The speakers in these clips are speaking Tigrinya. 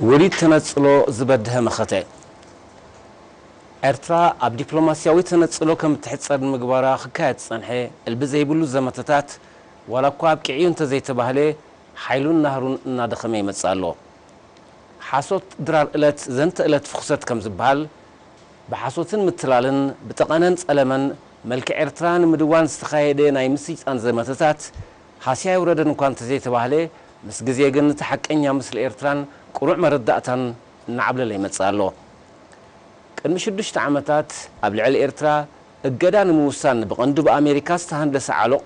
ውዲት ተነጽሎ ዝበድሀ መኸተ። ኤርትራ ኣብ ዲፕሎማስያዊ ተነጽሎ ከም እትሕጸር ንምግባራ ክካየድ ዝጸንሐ እልቢ ዘይብሉ ዘመተታት፣ ዋላ እኳ ኣብቂዑ እንተዘይተባህለ፣ ሓይሉን ናህሩን እናደኸመ ይመጽእ ኣሎ። ሓሶት ድራር እለት ዘንተ እለት ፍኹሰት ከም ዝበሃል፣ ብሓሶትን ምትላልን ብጠቐነን ጸለመን መልክዕ ኤርትራ ንምድዋን ዝተኻየደ ናይ ምስይጣን ዘመተታት፣ ሃስያ የውረደን እኳ እንተዘይተባህለ፣ ምስ ግዜ ግን እቲ ሓቀኛ ምስሊ ኤርትራን ቅሩዕ መረዳእታን እናዓብለለ ይመጽእ ኣሎ። ቅድሚ ሽዱሽተ ዓመታት ኣብ ልዕሊ ኤርትራ እገዳ ንምውሳን ብቐንዱ ብኣሜሪካ ዝተሃንደሰ ዓሎቕ፣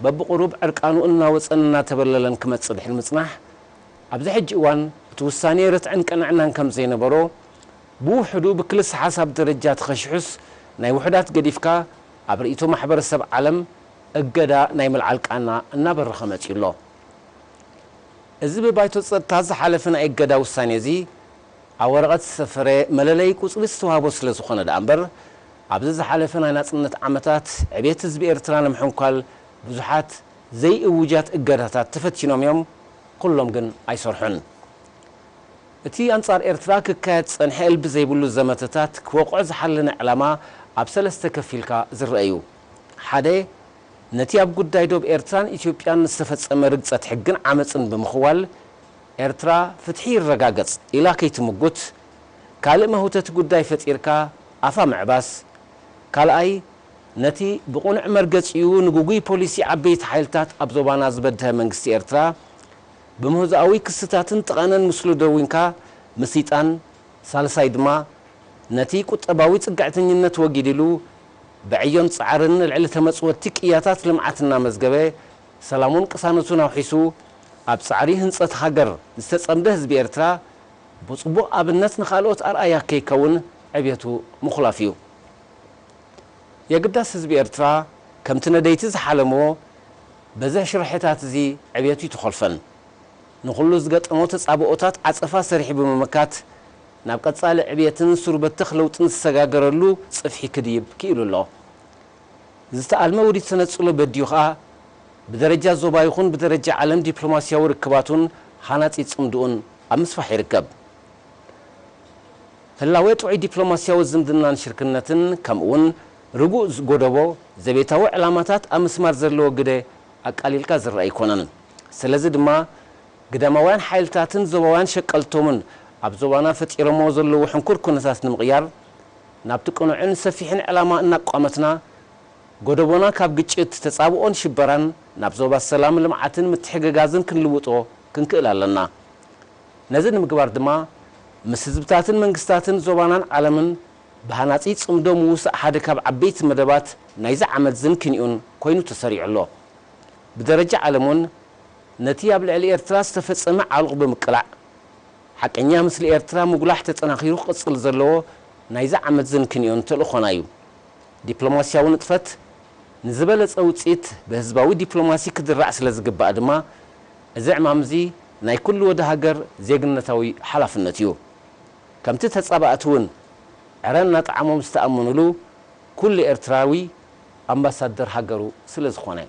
በብቕሩብ ዕርቃኑ እናወጸን እናተበለለን ክመጽእ ድሕሪ ምጽናሕ፣ ኣብዚ ሕጂ እዋን እቲ ውሳኔ ርትዕን ቅንዕናን ከም ዘይነበሮ፣ ብውሕዱ ብክልሰ ሓሳብ ደረጃ ተኸሺሑስ፣ ናይ ውሑዳት ገዲፍካ ኣብ ርእይቶ ማሕበረሰብ ዓለም እገዳ ናይ ምልዓል ቃና እናበረኸ መጺኡ ኣሎ። እዚ ብባይቶ ጸጥታ ዝሓለፈ ናይ እገዳ ውሳኔ እዚ፣ ኣብ ወረቐት ዝሰፈረ መለለዪ ቁጽሪ ዝተዋህቦ ስለ ዝኾነ ደኣ እምበር፣ ኣብዚ ዝሓለፈ ናይ ናጽነት ዓመታት ዕቤት ህዝቢ ኤርትራ ንምሕንኳል ብዙሓት ዘይእውጃት እገዳታት ተፈቲኖም እዮም፣ ኩሎም ግን ኣይሰርሑን። እቲ ኣንጻር ኤርትራ ክካየድ ዝጸንሐ እልቢ ዘይብሉ ዘመተታት ክወቕዖ ዝሓለነ ዕላማ ኣብ ሰለስተ ከፊልካ ዝረአ እዩ። ሓደ፣ ነቲ ኣብ ጉዳይ ዶብ ኤርትራን ኢትዮጵያን ዝተፈጸመ ርግጸት ሕግን ዓመጽን ብምኽዋል፣ ኤርትራ ፍትሒ ይረጋገጽ ኢላ ከይትምጉት፣ ካልእ መህውተቲ ጉዳይ ፈጢርካ ኣፋ ምዕባስ። ካልኣይ፣ ነቲ ብቕኑዕ መርገጺኡ ንግጉይ ፖሊሲ ዓበይቲ ሓይልታት ኣብ ዞባና ዝበድሀ መንግስቲ ኤርትራ፣ ብምህዞኣዊ ክስታትን ጠቐነን ምስሉ ደዊንካ ምስይጣን። ሳልሳይ ድማ፣ ነቲ ቁጠባዊ ጽግዕተኝነት ወጊድ ኢሉ፣ ብዕዮን ጻዕርን ንልዕሊ ተመጽወቲ ቅያታት ልምዓት እናመዝገበ፣ ሰላሙን ቅሳነቱን ኣውሒሱ፣ ኣብ ጻዕሪ ህንጸት ሃገር ዝተጸምደ ህዝቢ ኤርትራ፣ ብጽቡቕ ኣብነት ንኻልኦት ኣርኣያ ከይከውን ዕብየቱ ምኹላፍ እዩ። የግዳስ ህዝቢ ኤርትራ፣ ከምቲ ነደይቲ ዝሓለምዎ፣ በዝሒ ሽርሕታት እዚ ዕብየቱ ይተኾልፈን። ንኹሉ ዝገጠሞ ተጻብኦታት ዓጸፋ ሰሪሑ ብምምካት፣ ናብ ቀጻሊ ዕብየትን ሱር በተኽ ለውጥን ዝሰጋገረሉ ጽፍሒ ክድይብ ክኢሉ ኣሎ። ዝተኣልመ ውዲት ተነጽሎ በዲዩ ኸኣ፣ ብደረጃ ዞባ ይኹን ብደረጃ ዓለም ዲፕሎማስያዊ ርክባቱን ሃናጺ ጽምድኡን ኣብ ምስፋሕ ይርከብ። ህላዌ ጥዑይ ዲፕሎማስያዊ ዝምድናን ሽርክነትን፣ ከምኡውን ርጉእ ጎደቦ ዘቤታዊ ዕላማታት ኣብ ምስማር ዘለዎ ግደ ኣቃሊልካ ዝረኣ ኣይኮነን። ስለዚ ድማ፣ ግዳማውያን ሓይልታትን ዞባውያን ሸቀልቶምን ኣብ ዞባና ፈጢሮምዎ ዘለዉ ሕንኩር ኩነታት ንምቕያር፣ ናብቲ ቅኑዕን ሰፊሕን ዕላማ እናቋመትና፣ ጎደቦና ካብ ግጭት፣ ተጻብኦን ሽበራን ናብ ዞባ ሰላም፣ ልምዓትን ምትሕግጋዝን ክንልውጦ ክንክእል ኣለና። ነዚ ንምግባር ድማ፣ ምስ ህዝብታትን መንግስታትን ዞባናን ዓለምን ብሃናጺ ጽምዶ ምውሳእ ሓደ ካብ ዓበይቲ መደባት ናይዚ ዓመት ዝንክንኡን ኮይኑ ተሰሪዑ ኣሎ። ብደረጃ ዓለም እውን ነቲ ኣብ ልዕሊ ኤርትራ ዝተፈጸመ ዓሉቕ ብምቅላዕ፣ ሓቀኛ ምስሊ ኤርትራ ምጉላሕ ተጠናኺሩ ክቕጽል ዘለዎ ናይዚ ዓመት ዝንክንኡን ተልእኾና እዩ። ዲፕሎማስያዊ ንጥፈት ንዝበለጸ ውጽኢት ብህዝባዊ ዲፕሎማሲ ክድራዕ ስለ ዝግባእ ድማ፣ እዚ ዕማም እዚ ናይ ኩሉ ወዲ ሃገር ዜግነታዊ ሓላፍነት እዩ። ከምቲ ተጻባእቲ እውን ዕረ እናጠዓሞም ዝተኣመኑሉ፣ ኩሉ ኤርትራዊ ኣምባሳደር ሃገሩ ስለ ዝኾነ።